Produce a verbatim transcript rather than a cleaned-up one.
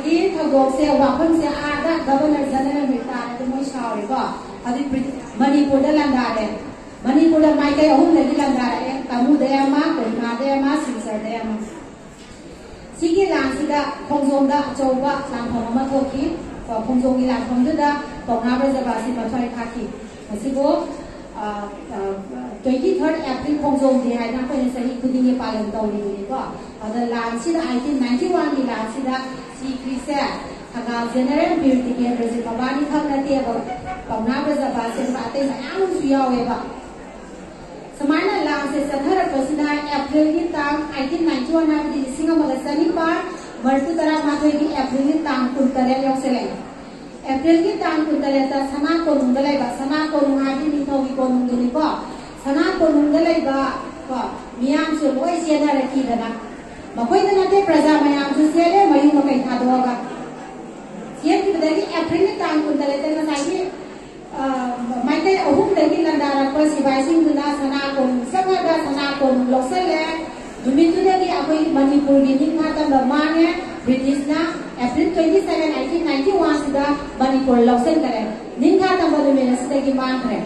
ꯒꯤ ꯊꯧꯗꯣꯛꯁꯦ, ꯋꯥꯐꯝꯁꯦ ꯑꯥꯗ Governor General ꯃꯤꯠ ꯇꯥꯔꯗꯤ ꯃꯣꯏ ꯁꯥꯎꯔꯦꯀꯣ꯫ ꯍꯧꯖꯤꯛ ꯕ꯭ꯔꯤ-, ꯃꯅꯤꯄꯨꯔꯗ ꯂꯥꯟꯗꯥꯔꯦ꯫ ꯃꯅꯤꯄꯨꯔꯗ ꯃꯥꯏꯀꯩ ꯑꯍꯨꯝꯗꯒꯤ ꯂꯥꯟꯗꯥꯔꯛꯑꯦ꯫ ꯇꯥꯃꯨꯗꯩ ꯑꯃ, ꯀꯣꯍꯤꯃꯥꯗꯩ ꯑꯃ, ꯁꯤꯜꯆꯔꯗꯩ ꯑꯃ꯫ ꯁꯤꯒꯤ ꯂꯥꯟꯁꯤꯗ ꯈꯣꯡꯖꯣꯝꯗ ꯑꯆꯧꯕ ꯂꯥꯟꯐꯝ ꯑꯃ ꯊꯣꯛꯈꯤ꯫ ꯀꯣ, ꯈꯣꯡꯖꯣꯝꯒꯤ ꯂꯥꯟꯐꯝꯗꯨꯗ ꯄꯥꯎꯅꯥ ꯕ꯭ꯔꯖꯕꯥꯁꯤ ꯃꯊ꯭ꯋꯥꯏ ꯍꯥꯠꯈꯤ꯫ ꯃꯁꯤꯕꯨ, ꯑ, ꯑ, twenty third April ꯈꯣꯡꯖꯣꯝ day ꯍꯥꯏꯅ ꯑꯩꯈꯣꯏꯅ ꯆꯍꯤ ꯈꯨꯗꯤꯡꯒꯤ ꯄꯥꯂꯟ ꯇꯧꯔꯤꯕꯅꯤꯀꯣ꯫ ꯑꯗ ꯂꯥꯟꯁꯤꯗ, eighteen ninety one ꯒꯤ ꯂꯥꯟꯁꯤꯗ ꯁꯤꯈ꯭ꯔꯤꯁꯦ ꯊꯪꯒꯥꯜ General ꯕꯤꯔ ꯇꯤꯀꯦꯟꯗ꯭ꯔꯖꯤꯠ ꯃꯕꯥꯅꯤ ꯈꯛ ꯅꯠꯇꯦꯕ, ꯄꯥꯎꯅꯥ ꯕ꯭ꯔꯖꯕꯥꯁꯤ ꯑꯇꯩ ꯃꯌꯥꯝ ꯑꯃꯁꯨ ꯌꯥꯎꯋꯦꯕ꯫ ꯁꯨꯃꯥꯏꯅ ꯂꯥꯟꯁꯦ ꯆꯠꯊꯔꯛꯄꯁꯤꯅ April ꯒꯤ ꯇꯥꯡ, eighteen ninety one ꯍꯥꯏꯕꯗꯤ ꯂꯤꯁꯤꯡ ꯑꯃꯒ ꯆꯅꯤꯄꯥꯟ ꯃꯔꯤꯐꯨ ꯇꯔꯥꯃꯥꯊꯣꯏꯒꯤ April ꯒꯤ ꯇꯥꯡ ꯀꯨꯟꯇꯔꯦꯠ ꯌꯧꯁꯤꯜꯂꯛꯑꯦ꯫ April ꯒꯤ ꯇꯥꯡ ꯀꯨꯟꯇꯔꯦꯠꯇ ꯁꯅꯥ ꯀꯣꯅꯨꯡꯗ ꯂꯩꯕ, ꯁꯅꯥ ꯀꯣꯅꯨꯡ ꯍꯥꯏꯕꯗꯤ ꯅꯤꯡꯊꯧꯒꯤ ꯀꯣꯅꯨꯡꯗꯨꯅꯤꯀꯣ, ꯁꯅꯥ ꯀꯣꯅꯨꯡꯗ ꯂꯩꯕ ꯀꯣ ꯃꯤꯌꯥꯝꯁꯨ ꯂꯣꯏ ꯆꯦꯟꯅꯔꯛꯈꯤꯗꯅ, ꯃꯈꯣꯏꯗ ꯅꯠꯇꯦ, ꯄ꯭ꯔꯖꯥ ꯃꯌꯥꯝꯁꯨ ꯆꯦꯜꯂꯦ ꯃꯌꯨꯝ ꯃꯀꯩ ꯊꯥꯗꯣꯛꯑꯒ꯫ ꯆꯦꯟꯈꯤꯕꯗꯒꯤ April ꯒꯤ ꯇꯥꯡ ꯀꯨꯟꯇꯔꯦꯠꯇ ꯉꯁꯥꯏꯒꯤ ꯑ, ꯃꯥꯏꯀꯩ ꯑꯍꯨꯝꯗꯒꯤ ꯂꯥꯟꯗꯥꯔꯛꯄ ꯁꯤꯐꯥꯏꯁꯤꯡꯗꯨꯅ ꯁꯅꯥ ꯀꯣꯅꯨꯡ ꯆꯪꯉꯒ ꯁꯅꯥ ꯀꯣꯅꯨꯡ ꯂꯧꯁꯜꯂꯦ꯫ ꯅꯨꯃꯤꯠꯇꯨꯗꯒꯤ ꯑꯩꯈꯣꯏ ꯃꯅꯤꯄꯨꯔꯒꯤ ꯅꯤꯡꯈꯥ ꯇꯝꯕ ꯃꯥꯡꯉꯦ꯫ ꯕ꯭ꯔꯤꯇꯤꯁꯅ April twenty seven, eighteen ninety one ꯁꯤꯗ ꯃꯅꯤꯄꯨꯔ ꯂꯧꯁꯤꯟꯈꯔꯦ꯫ ꯅꯤꯡꯈꯥ ꯇꯝꯕ ꯅꯨꯃꯤꯠ ꯑꯁꯤꯗꯒꯤ ꯃꯥꯡꯈ꯭ꯔꯦ꯫